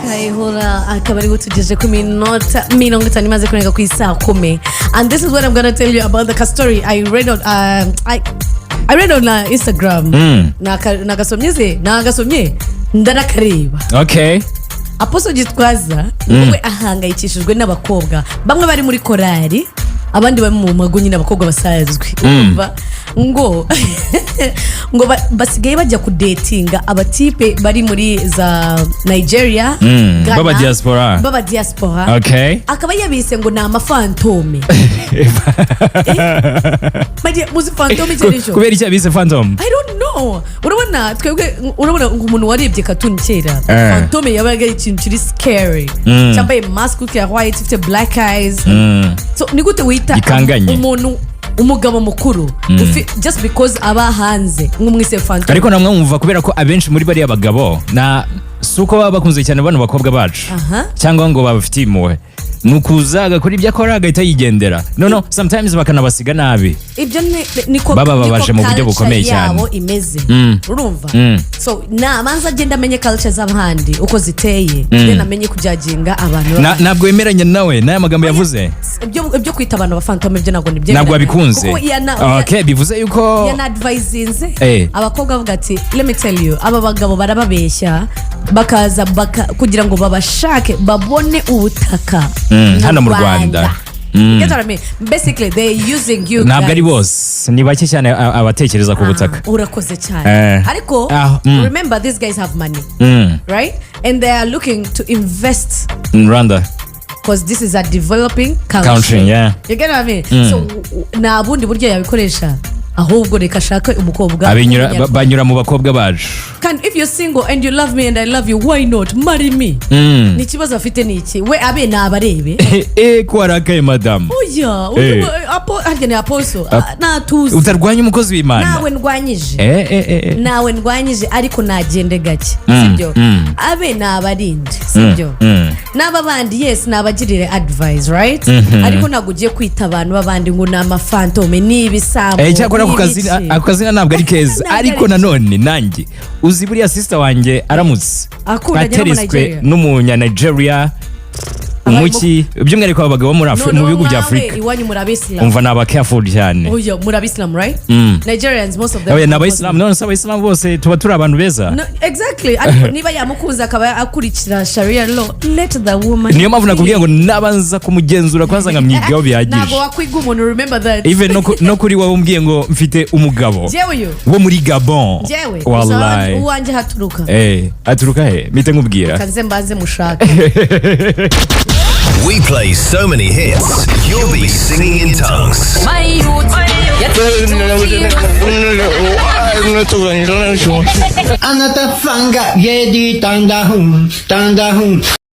Kayihura akaba ari tugejeje ku minota 50 imaze kurenga ku isaha 10. And this is what I'm gonna tell you about the story I read on I read on Instagram. Nagasomye se, nagasomye, ndanakareba. Apostle Gitwaza we ahangayikishijwe n'abakobwa bamwe bari muri korari, abandi bari mu mago nyine, abakobwa basanzwe. Urumva ngo basigaye bajya kudatinga abatipe bari muri za Nigeria, Ghana, Baba diaspora. Baba diaspora. Akaba yabise ngo ni amafantôme. Bagiye muzi fantôme icyo ari cyo? Kubera icyo abise phantom? I don't know. Urabona twebwe, urabona ngo umuntu warebye cartoon kera, fantôme yabaga ari ikintu kiri scary, cyambaye mask ya white, ifite black eyes. So ni gute wita Gikanganye. umuntu, umugabo mukuru, just because aba hanze, nk'umwise fantôme? Ariko namwe mwumva, kubera ko abenshi muri bariya bagabo na si uko baba bakunze cyane bano bakobwa bacu cyangwa ngo babafitiye impuhwe, ni ukuza agakora ibyo akora agahita yigendera. No, sometimes bakanabasiga nabi. Ibyo niko Baba babaje niko mu buryo culture bukomeye cyane. yabo imeze. Urumva? So nabanza agenda amenye culture z'abandi uko ziteye, then amenye kujudginga abantu. Ntabwo wemeranya nawe n'aya magambo yavuze? Ibyo kwita abantu abafantôme byo ntabwo nibyemeranya. Ntabwo wabikunze? Kuko Okay, bivuze yuko yana-advisinze abakobwa avuga ati: "Let me tell you, aba bagabo barababeshya, bakaza kugira ngo babashake, babone ubutaka Hano mu Rwanda. Get what I mean? Basically they using you Ntabwo ari guys. bose, ni bake cyane abatekereza ku butaka. Ah, urakoze cyane. Ariko remember, these guys have money, right? And they are looking to invest In Rwanda. Because this is a developing country. Country, yeah. You get what I mean? So nta bundi buryo yabikoresha, ahubwo reka ashake umukobwa Abinyura w'umunyarwanda. Banyura mu bakobwa bacu. Kandi if you're single and you love me and I love you, why not marry me? Ni ikibazo afite ni iki? We abe ni abarebe. Eh, ko warakaye, madamu? Oya, uyu apo harya ni apostle. Ah, natuzi. Utarwanya umukozi w'Imana. Nawe ndwanyije. Nawe ndwanyije, ariko nagende gake, sibyo? Abe ni abarinde, sibyo? N'aba bandi, yes, nabagirire advice, right? Ariko ntabwo ugiye kwita abantu b'abandi ngo ni amafantôme, ni ibisambo, Cyakora ako ni kazina, ibiki. ako kazina ntabwo ari keza. Ntabwo Ariko ari. nanone nanjye uzi buriya sister wanjye aramutse Akundanye atereswe n'Umu-Nigeria. n'umunya-Nigeria, umuki, by'umwihariko abagabo bo muri mu Noneho bihugu bya nkawe, Afurika, iwanyu muri abisilamu. Umva, ni aba careful cyane. Oya, muri abisilamu, right? Nigerians, most of them Oya, ni are abayisilamu. None se abayisilamu bose tuba turi abantu beza? No, exactly. Ariko niba yamukunze akaba akurikira sharia law, let the woman. Niyo mpamvu nakubwiye ngo nabanza kumugenzura kwanza, nkamwigaho Ntabwo bihagije. wakwiga umuntu, remember that. Even no kuri wowe umbwiye ngo mfite umugabo Jewe uyu wo muri Gabon. Jewe Wallahi. uwanjye haturuka. Eh, aturuka he? Mpite nkubwira. Kaze mbanze mushake. We play so many hits, you'll be singing in tongues. My youth, あなたファンがイエディタンダフンタンダフン。